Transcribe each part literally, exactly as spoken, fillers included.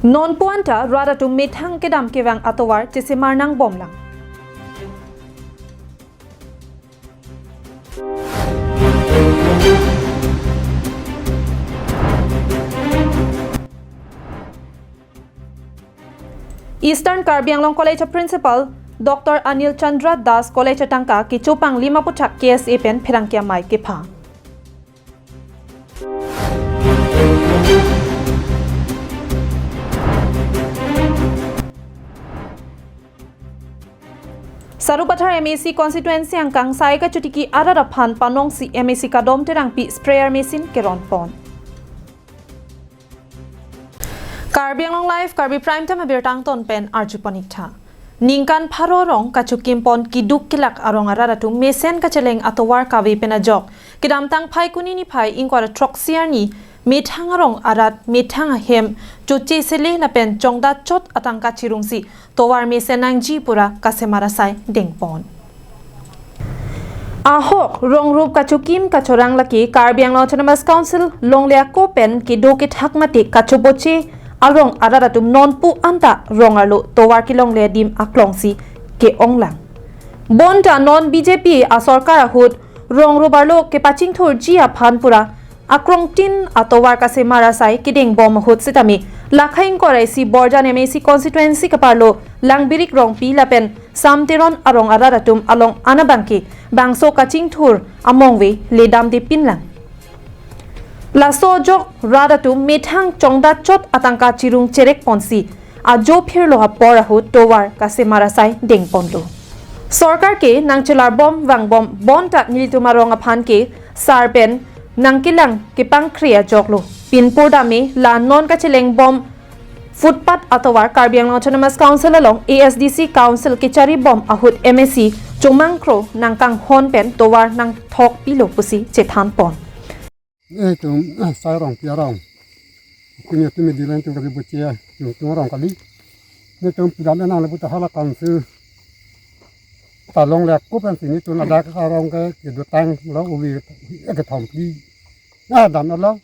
Non pu anta rat atum methang kedam kevang atovar chesemar nangbomlang. Eastern Karbi Anglong College a Principal Doctor Anil Chandra Das College atangka kechopanglim aphuthak K S A pen pherangke amei kepha. Sarupathar M A C constituency angkang sai kachotiki arat aphan panongsi M A C Kadom Terangpi sprayer machine keron pon. Karbi Anglong Live, Karbi Prime Time abirta angton pen arju pon ik tha. Ningkan pharo arong kachokim pon keduk kelak arong arat atum mesen kacheleng atovar kave pen ajok kedamtang Phaikuni niphai ingkoi ra throksi arni methang arong arat methang ahem choche sele lapen chongdat chot atangka chirungsi tovar mesen nangji pura kasemar asai dengpon. Ahok rong rup kachokim kachorang lake Karbi Anglong Autonomous Council longle ako pen kedo kethak mate kachoboche arong arat atum non pu anta rong arlo tovar kelongle adim aklongsi ke-onglang. Bonta non B J P asorkar ahut rong rup arlo kepachingthurji aphan pura akrongtin atovar kasemar asai kedeng bom ahut sitame lakha ingkoi ra isi Borjan M A C constituency kaparlo Langbirik Rongpi lapen Sam Teron arong arat atum along anabangke bangso kachingthur amongve ledamde pinlang. Laso ajok rat atum methang chongdat chot atangka chirung cherek ponsi ajo phirlo apor ahut tovar kasemar asai dengponlo. Sorkar ke nangchelar bom vangbom bonta nelitum arong aphan ke sar pen nangkelang kepangkre ajoklo. Pinpur dame la non kacheleng bom footpath atovar Karbi Anglong Autonomous Council along A S D C Council kechari bom ahut M A C Chomang Kro nangkanghon pen tovar nangthokpilo pusi chethan pon. Netum, ah, sai Rongpi arong. Kini tu medilan tu kali bucia, tu tu arong kali. Netum pidam enang lebu tahala council. Ta longle ako pensi netum ladak arong ke kedotanglo uvi kethom pi. Ah, damlo.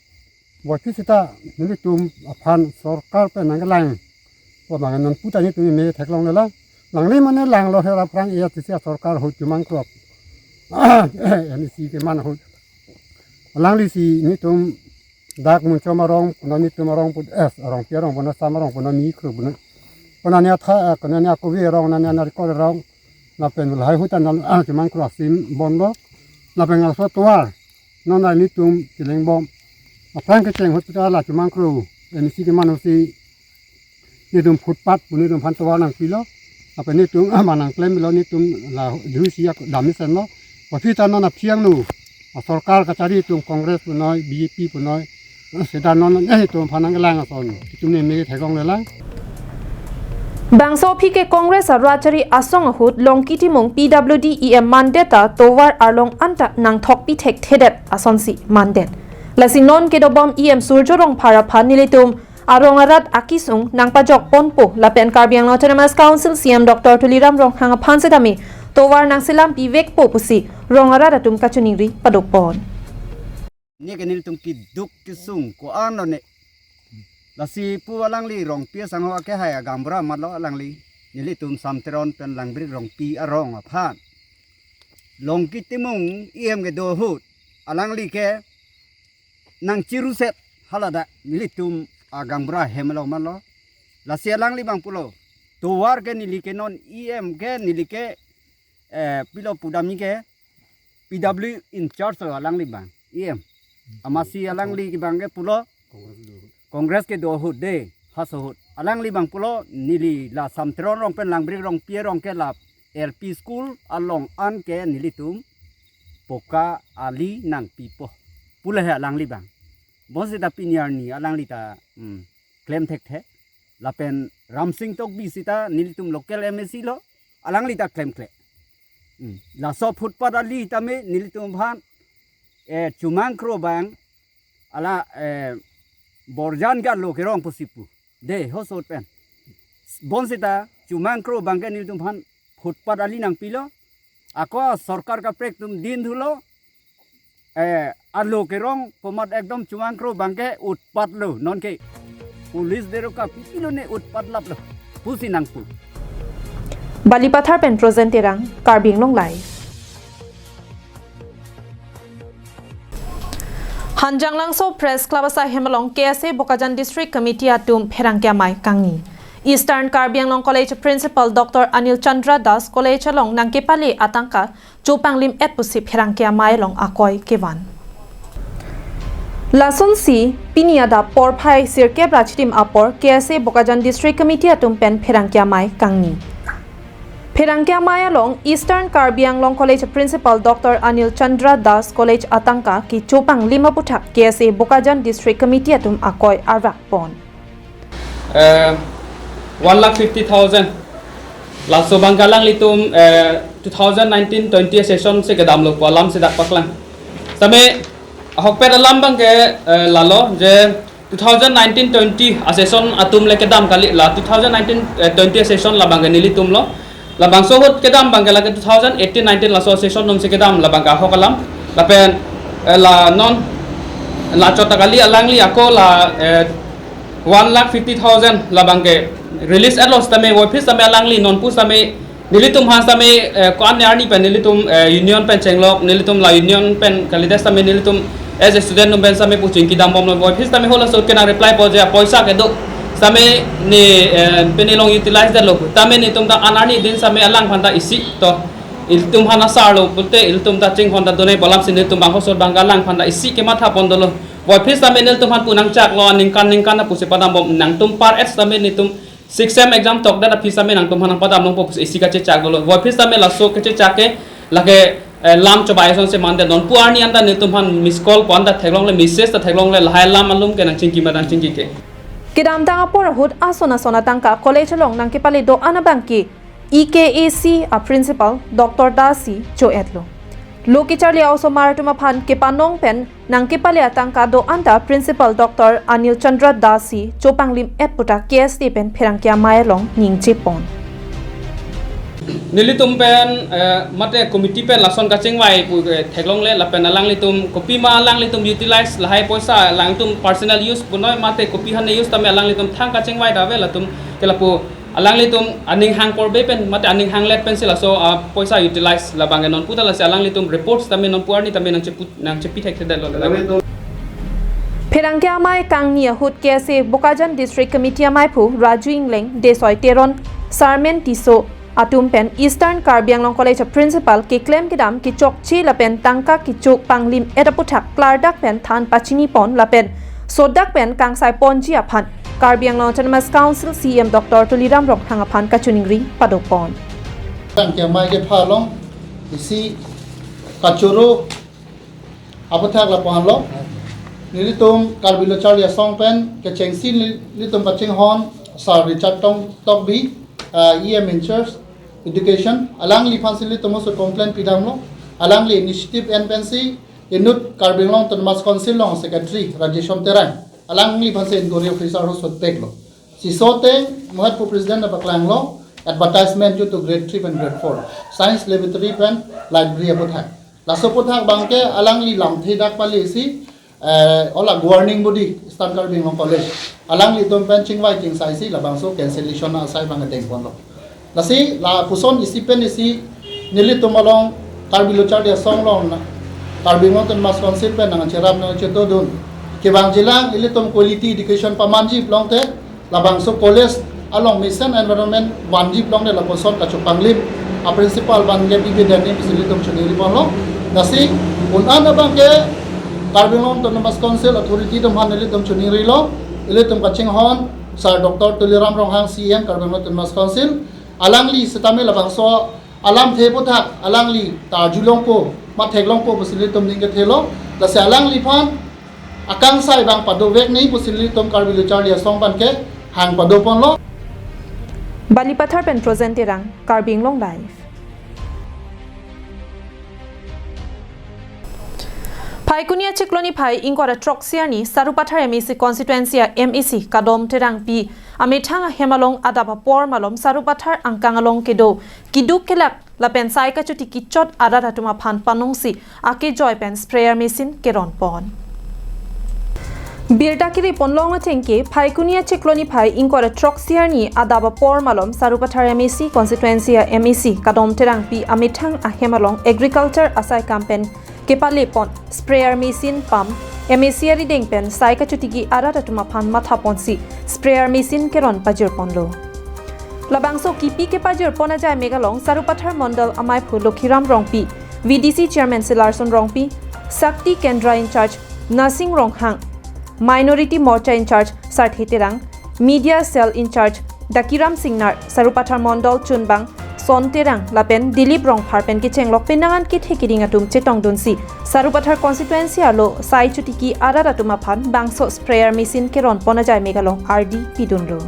Buat sita nelitum aphan sorkar pen nangkelang. Wabang non pu ta netum me theklonglelang. Langli mane langlo hera prang iya tisi sorkar ahut Chomang Kro. N E C keman ahut. Langli si netum dak Munchom arong, puna netum arong put es, arong pi arong, puna Sam arong, puna Mikro, puna, puna nia tha, puna nia kovi arong, na nia narikol arong, lapen ulhai hutan na, ah, Chomang Kro asim bonlo, lapen aso tovar, non na netum cheleng bom, aphrang kecheng ahut ta la Chomang Kro, N E C keman ahut si, netum footpath pu netum aphan tovar nangpilo. Lapen netum, ah, manang klemlo netum la dusi ak dam mesenlo. Aphi ta non aphi angno. Asorkar kachari atum Congress punoi, B J P punoi. Ah, seta non, eh, netum aphan nangkelang ason. Netum ne me theklonglelang. Bangso aphi ke Congress arat chari asong ahut Longki Timung P W D E M mandet ta tovar arlong anta nangthokpi thekthedet asonsi mandet. Lasi non kedobom E M Surjya Rongphar aphan nelitum arong arat akisung nangpajok ponpo lapen Karbi Anglong Autonomous Council C E M Doctor Tuliram Ronghang aphan setame tovar nangselam pivekpo pusi rong arat atum kachiningri padopon. Ne ke nelitum keduk kesung ko-an lo ne. Lasi pu alangli Rongpi asangho akehai agaonbura matlo alangli. Nelitum Sam Teron pen Langbirik Rongpi arong aphan Longki Timung E M kedo ahut alangli ke nangchiruset haladak nelitum agaonbura hem along matlo. Lasi alangli abang pulo. Tovar ke neli ke non E M ke neli ke, eh, pilo pudamji ke P W in charge lo alangli abang E M. Amatsi alangli abang ke pulo Congress kedo ahut de, haso ahut. Alangli abang pulo neli la Sam Teron arong pen Langbirik Rongpi arong ke la L P school along an ke nelitum poka ali nangpipo. Pulo he alangli abang. Bonsita pini arni alangli ta, hmm, klem thekthe. Lapen Ramsing Tokbi sita nelitum local M A C lo, alangli ta klemkle. Hmm. Laso footpath ali tame nelitum aphan, eh, Chomang Kro abang, ala, eh, Borjan ke alo kerong pusi pu. De, haso ahut pen. Bonsita Chomang Kro abang ke nelitum aphan footpath ali nangpilo. Ako sorkar kaprek atum dinthulo. Eh, alo kerong komat ekdom Chomang Kro abang ke utpat lo non ke. Police derok kapipilone utpat laplo pusi nangpu. Balipathar pen Projen Terang, Karbi Anglong Live. Hanjanglangso Press Club asai hem along K S A Bokajan District Committee atum pherangke amei kangni. Eastern Karbi Anglong College Principal Doctor Anil Chandra Das College along nangkepale atangka chopanglim et pusi pherangke amei along akoi kevan. Lasonsi pini adap porphai sirkep ra chitim apor K S A Bokajan District Committee atum pen pherangke amei kangni. Pherangke amei along Eastern Karbi Anglong College Principal Doctor Anil Chandra Das College atangka kechopanglim aputhak K S A Bokajan District Committee atum akoi arvak pon. Eh, one lakh fifty thousand. Laso abangke alanglitum, eh, two thousand nineteen twenty session si kedamlo pu alam si dak paklang. Same ahokpet alam abangke, eh, lalo je two thousand nineteen twenty a session atum le kedam kali, la two thousand nineteen, eh, twenty a session labangke nelitum lo. Labangso ahut kedam abangke lake two thousand eighteen nineteen laso session atum si kedam labangke ahok alam. Lapen, eh, la non la chot ta kali alangli ako la, eh, one lakh fifty thousand labangke release et lo sitame voiphit sitame alangli nonpu sitame nelitum aphan sitame, eh, ko-an arni pen nelitum, eh, union pen chenglok, nelitum la union pen kalidet sitame nelitum as a student atum pen sitame pu chingki dambomlo. Voiphit sitame halaso ahut ke nang reply po je apoisa kedo sitame ne, eh, pini along utilize detlo. Sitame netum ta an arni din sitame alang aphan ta isi to. Ilitum aphan asarlo pulote ilitum ta chinghon ta donai pu alam si nelitum bang halaso ahut abangke alang aphan ta isi kematha pon dolo. Voiphit sitame nelitum aphan pu nangchaklo, aningkan ningkan ta pusi padambom, nangtum par et sitame netum six sem exam tokdet aphi sitame nangtum aphan nangpadam longpo pusi isi kachechak dolo. Voiphit sitame laso kachechak ke lake, eh, lam chobai ason si mande, nonpu arni anta netum aphan miss call pu anta theklongle, message ta theklongle, lahai alam alum ke nangchingki ma nangchingki ke. Kedamtang apor ahut ason ason atangka college along nangkepale do-an abangke E K A C a principal Doctor Das si cho-etlo. Lo kecharli a-osomar atum aphan kepanong pen nangkepale atangka do-an ta Principal Doctor Anil Chandra Das si chopanglim et puta K S A pen pherangke amei along ningje pon. Nelitum pen, eh, mate committee pen lason kachingvai pu, eh, theklongle lapen alanglitum kopima alanglitum utilize lahai poisa alangtum personal use punoi mate kopi hane use tame alanglitum thang kachingvai ta ave, latum ke lapu alanglitum aning hang porbe pen mate aning hanglet pensi laso, ah, poisa utilize labangke nonpu ta lasi alanglitum reports tame nonpu arni tame nangchepu nangchepi thekthedetlo. Pherangke amei kangni ahut K S A Bokajan District Committee ameiphu Raju Engleng, Desoi Teron, Sarmen Tisso atum pen Eastern Karbi Anglong College a principal keklem kedam kechokche lapen tangka kechopanglim et aputhak klardak pen than pachini pon lapen sodak pen kangsai ponji aphan Karbi Anglong Autonomous Council C E M Doctor Tuliram Ronghang aphan kachiningri pado pon. Pherangke amei kepha along isi kachoro aputhak lapu-an lo. Nelitum Karbi Lo Charli Asong pen kechengsi nelitum kachinghon Sir Richard Tong Tokbi, ah, E M in charge education, alangliphan si nelitum oso complaint pidamlo. Alangli initiative en pensi inut Karbi Anglong Autonomous Council along Secretary Rajesh Terang, alangliphan si inquiry officer ahut sot peklo. Siso ateng mohet pu president apaklanglo, advertisement due to grade three pen grade four, science laboratory pen library aputhak. Laso aputhak abangke alangli lamthe dak pale si, eh, ola governing body Eastern Karbi Anglong College, alanglitum pen chingvai chingsai si labangso cancellation asai abang ateng ponlo. Lasi lapuson isi pen isi nelitum along Karbi Lo Charli Asong along na Karbi Anglong Autonomous Council pen nangcherap nangchetodun. Kevangjilang ilitum quality education pamanji pulote labangso college along mesen environment vanji pulote lapuson kachopanglim a principal abangke bibi dani pusi ilitum chiningri ponlo. Lasi un-an abangke Karbi Anglong Autonomous Council authority atum aphan ilitum chiningrilo, ilitum kachinghon Sir Doctor Tuliram Ronghang C E M Karbi Anglong Autonomous Council, alangli sitame labangso alamthe aputhak alangli ta arjulongpo, ma theklongpo pusi nelitum ning kethelo, lasi alangliphan akangsai abang padovek nangji pusi nelitum Karbi Lo Charli Asong abangke hang pado ponlo. Balipathar pen Projen Terang, Karbi Anglong Live. Phaikuni achiklo niphai ingkoi ra throksi arni Sarupathar M A C constituency a M A C Kadom Terangpi amethang ahem along adap apor malom Sarupathar angkang along kedo kiduk kelak lapen sai kachoti kichot arat atum aphan panongsi akejoi pen sprayer machine keron pon. Birta kiri ponlong ateng ke, Phaikuni achiklo niphai ingkoi ra throksi arni adap apor malom Sarupathar M A C constituency a M A C Kadom Terangpi amethang ahem along agriculture asai kam pen kepale pon sprayer machine pump M A C arideng pen sai kachotiki arat atum aphan matha ponsi sprayer machine keron pajir ponlo. Labangso kipi kepajir pon ajai mek along Sarupathar Mondol amaiphu Lokhiram Rongpi, V D C Chairman Silarson Rongpi, Shakti Kendra in charge Nasing Ronghang, Minority Morcha in charge Sarthe Terang, Media Cell in charge Dakiram Singnar, Sarupathar Mondol chunbang Son Terang lapen Dilip Rongphar pen kechenglok penangan kethe keding atum chetongdunsi Sarupathar constituency arlo sai chotiki arat atum aphan bangso sprayer machine keron pon ajai mek along ardi pidunlo.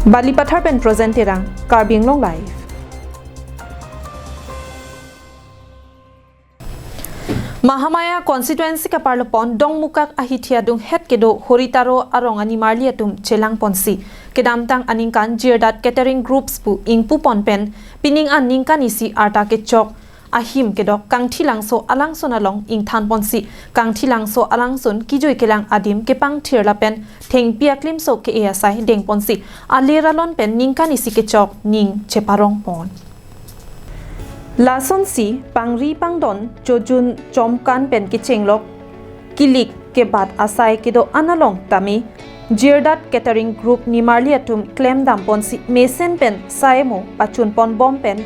Balipathar pen Projen Terang, Karbi Anglong Live. Mahamaya constituency kaparlo pon Dongmukak ahithi adunghet kedo Horitaro arong animarli atum chelang ponsi kedamtang aningkan Jirdat Catering Groups pu ingpu pon pen pining an ningkan isi arta kechok ahim kedok Kangthilangso alangsun along ingthan ponsi Kangthilangso alangsun kijui kelang adim kepangthir lapen thengpi aklimso ke-e asai deng ponsi aler alon pen ningkan isi kechok ning cheparong pon. Lasonsi pangri pangdon chojun chomkan pen kechenglok kilik kebat asai kedo-an along tame Jirdat Catering Group nimarli atum klemdam ponsi mesen pen sai mo pachun pon bom pen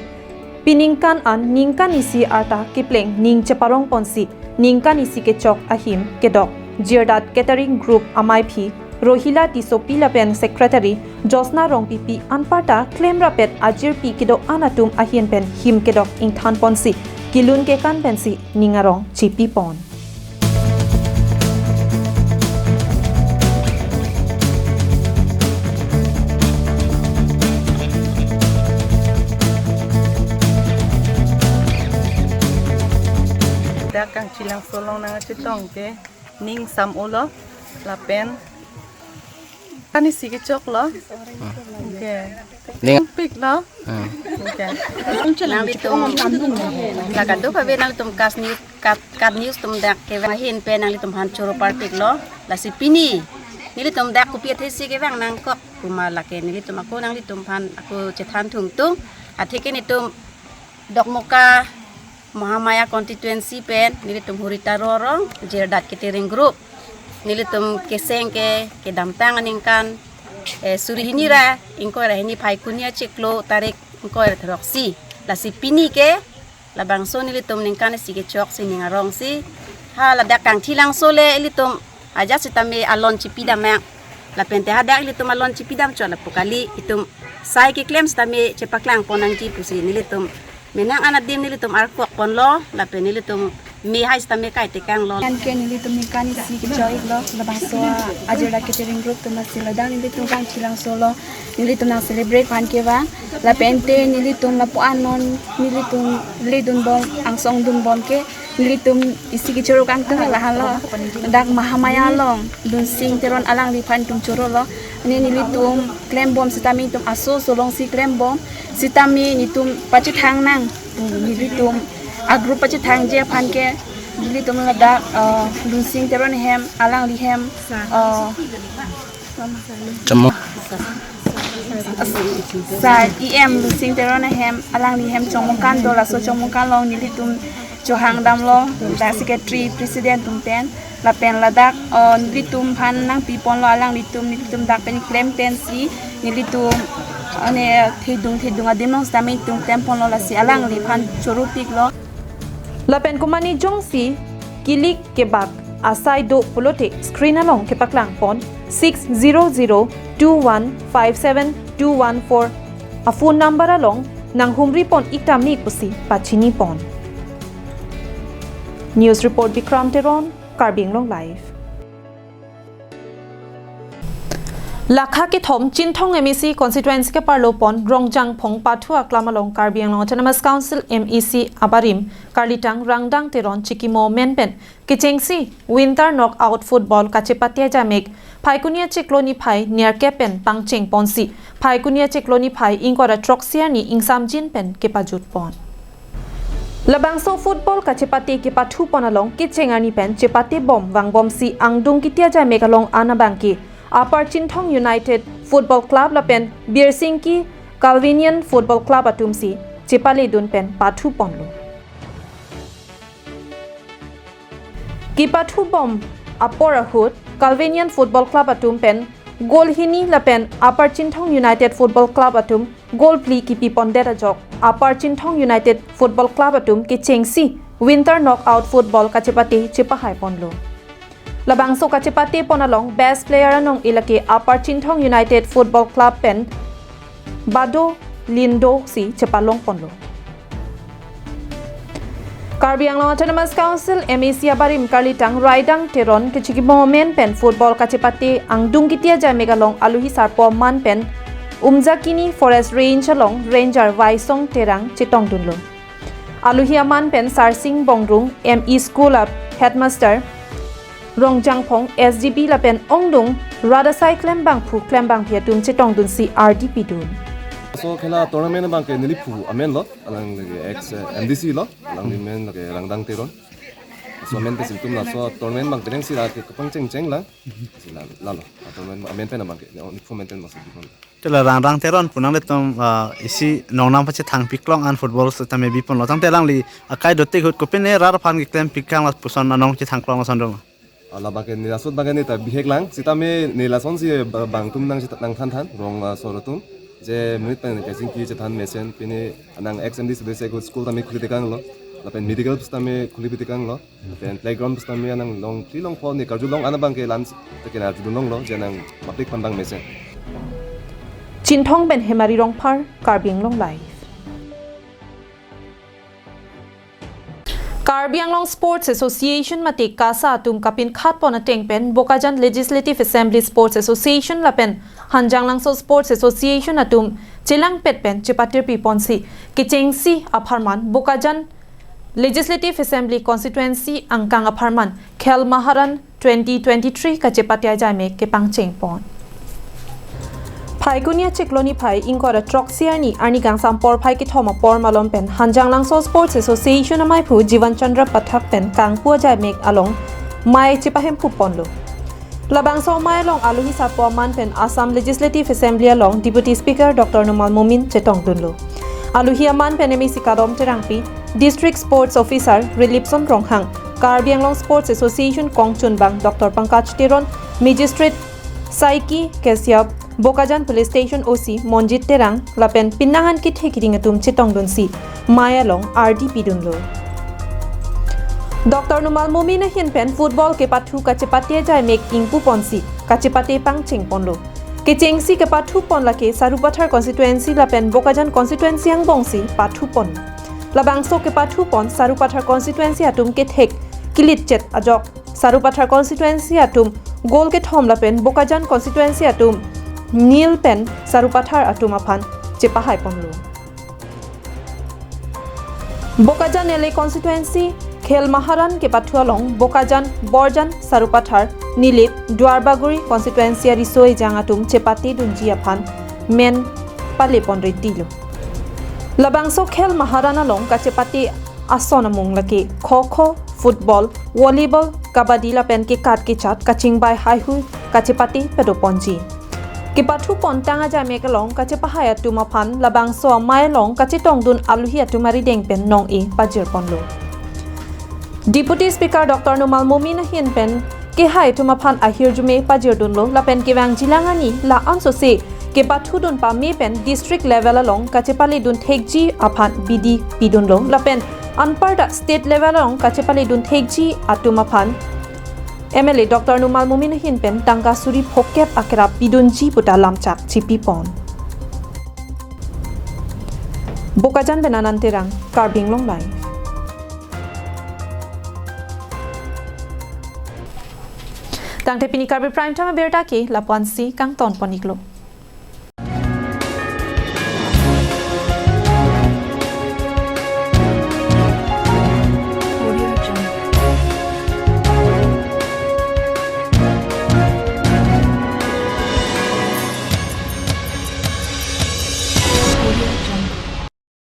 piningkan an ningkan isi arta kepleng ning cheparong ponsi ningkan isi kechok ahim kedok Jirdat Catering Group amaiphi Rohila Tissopi lapen Secretary Josna Rongpipi anparta klemrapet ajirpi kedo-an atum ahin pen him kedok ingthan ponsi kelun kekan pensi ning arong chepi pon. Dak Kangthilangso along nangchetong ke ning sam-olo lapen kani si kechoklo. Okay. Ning pik lo. Hmm. Okay. Nanglitum la kadokave nanglitum KAT News, KAT, KAT News atum dak kevang ahin pen nanglitum aphan choro parpiklo. Lasi pini nelitum dak kopi athesi kevang nangkok pu ma lake nelitum ako nanglitum aphan ako chethan thungtung. Atheke nelitum Dokmoka Mahamaya constituency pen nelitum Horitaro arong Jirdat Catering Group nelitum keseng ke kedamtang aningkan, eh, suri hini ra ingkoi ra hini Phaikuni achiklo tarik ingkoi ra throksi. Lasi pini ke labangso nelitum ningkan isi kechok si ning arong si. Ha ladak Kangthilangso le ilitum ajat sitame alon chipidam mek. Lapen te hadak ilitum alon chipidam chot lapu kali itum sai keklem sitame chepaklang pon nangji pusi nelitum menang an adim nelitum arkok ponlo lapen nelitum me hai sitame kai tekanglo. Anke nelitum ningkan isi kechok-iklo labangso Ajirda Catering Group atum si ladak nelitum Kangthilangso along nelitum nang celebrate aphan kevang lapen te nelitum lapu-an non nelitum ledun bom angsong dun bom ke nelitum isi kechoro kangtung lahelo. Dak Mahamaya along Lunsing Teron alangliphan itum chorolo. Ne nelitum klem bom sitame itum aso aso alongsi klem bom sitame nelitum pachethang nang. Nelitum a group pachethangji aphan ke nelitum ladak, eh, Lunsing Teron hem alangli hem, eh, Chomong. Sir E M Lunsing Teron ahem alangli hem chomongkan do laso chomongkan along nelitum chohang damlo, dak secretary president atum pen lapen ladak, eh, nelitum aphan nangpi ponlo alanglitum nelitum dak pen klem pensi nelitum, eh, ne thedung thedung adim along sitame itum klem ponlo lasi alangliphan choro piklo. Lapen komane jongsi kilik kebak asai do pulote screen along kepaklang pon six zero zero two one five seven two one four a phone number along nanghumri pon-ik tame pusi pachini pon. News report Bikram Teron, Karbi Anglong Live. Lakha kethom Chinthong M A C constituency keparlo pon Rongjangphong Pathu aklam along Karbi Anglong Autonomous Council M A C abarim karlitang Rangdang Teron chikimo men pen kechengsi Winter Knockout Football kachepate ajai mek Phaikuni achiklo niphai nerkep pen pangcheng ponsi Phaikuni achiklo niphai ingkoi ra throksi arni ingsamjin pen kepajut pon. Labangso football kachepate kepathu pon along kecheng arni pen chepate bom vangbomsi angdung kiti ajaimek along an abangke Upper Chinthong United Football Club lapen Birsingki Calvinian Football Club atumsi chepaledun pen pathu ponlo. Kepathu bom apor ahut Calvinian Football Club atum pen goal hini lapen Upper Chinthong United Football Club atum goal phli kipi pondet ajok Upper Chinthong United Football Club atum kechengsi Winter Knockout Football kachepate chepahai ponlo. Labangso kachepate pon along best player anong-e lake Upper Chinthong United Football Club pen Bado Lindo si chepalong ponlo. Karbi Anglong Autonomous Council M A C abarim karlitang Raidang Teron kechikimo amen pen football kachepate angdung kiti ajaimek along aluhi sarpo aman pen Umjakini Forest Range along Ranger Vaisong Terang chetongdunlo. Aluhi aman pen Sarsing Bongrung M E School a Headmaster Rongjangphong S D B lapen ongdung radasai klembangphu klembangpi atum chetongdunsi ardi pidun. So khela tournament abangke neliphu amen lo, alang lake ex, eh, M D C lo, alangli men lake Raidang Teron. So amen pen si itum laso tournament abang penang si lake kepangcheng cheng lang. Si la, lalo. Tournament amen pen abangke, neliphu amen pen abangsi pidun. Te la Raidang Teron pu nanglitum, ah, isi nongnam pachethang piklong an football setame biponlo. Tangte alangli akai dotik ahut kopine rat aphan keklem pikang lapuson anong chethang klong lason doma? Ah, labangke ne lason abangke ne ta bihek lang. Sitame ne lasonsi ba-, bangtum nang chita-, nangthanthan rong, ah, sor atum. Je monit pen kachingki chethan mesen pine anang ex M D C bese ahut school tame khuli tekanglo. Lapen medical sitame khuli pi tekanglo. Lapen playground sitame anang long phli long pho ne karjulong an abangke lam ta ke arjulonglo je anang public aphan abang mesen. Chinthong pen Hemari Rongphar, Karbi Anglong Live. Karbi Anglong Sports Association mate KASA atum kapinkhat pon ateng pen Bokajan Legislative Assembly Sports Association lapen Hanjanglangso Sports Association atum chelangpet pen chepatirpi ponsi kechengsi apharman Bokajan Legislative Assembly Constituency angkang apharman Khel Maharan twenty twenty-three kachepate ajaimek kepangcheng pon. Phaikuni achiklo niphai ingkoi ra throksi arni, arni kangsam porphai kethom apor malom pen Hanjanglangso Sports Association amaiphu Jivan Chandra Pathak pen kangpu ajaimek along mei chepahemphu ponlo. Labangso amei along aluhi sarpo aman pen Assam Legislative Assembly along Deputy Speaker Doctor Numal Momin chetongdunlo. Aluhi aman pen M A C Kadom Terangpi, District Sports Officer Rilipson Ronghang, Karbi Anglong Sports Association kongchunbang Doctor Pankaj Teron, Magistrate Saiki Kashyap, Bokajan Police Station O C Monjit Terang lapen pinangan kethe kiding atum chetongdunsi mei along ardi pidunlo. Doctor Numal Momin ahin pen football kepathu kachepate ajaimek ingpu ponsi kachepate pangcheng ponlo. Kechengsi kepathu pon lake Sarupathar constituency lapen Bokajan constituency angbongsi pathu pon. Labangso kepathu pon Sarupathar constituency atum kethek kilitchet ajok Sarupathar constituency atum goal kethom lapen Bokajan constituency atum nil pen Sarupathar atum aphan chepahai ponlo. Bokajan L A constituency Khel Maharan kepathu along Bokajan, Borjan, Sarupathar, Nilip, Duarbagori constituency ariso ejang atum chepate dunji aphan men pale pon retilo. Labangso Khel Maharan along kachepate ason amung lake kho kho, football, volleyball, kabaddi lapen kekat kechat kachingbai haihui kachepate pado ponji. Kepathu pontang ajaimek along kachepahai atum aphan labangso amei along kachetongdun aluhi atum arideng pen nong-e pajir ponlo. Deputy Speaker Doctor Numal Momin ahin pen kehai atum aphan ahirjume pajirdunlo lapen kevangjilang arni la-an sose kepathudun pame pen district level along kachepaledun thekji aphan bidi pidunlo lapen anparta state level along kachepaledun thekji atum aphan M L A Doctor Numal Momin ahin pen tangka suri phokep akra pidunji puta lamchak chipi pon. Bokajan pen Anand Terang, Karbi Anglong Live. Tangte pini Karbi Prime Time abirta ke lapu-ansi kangton pon-iklo.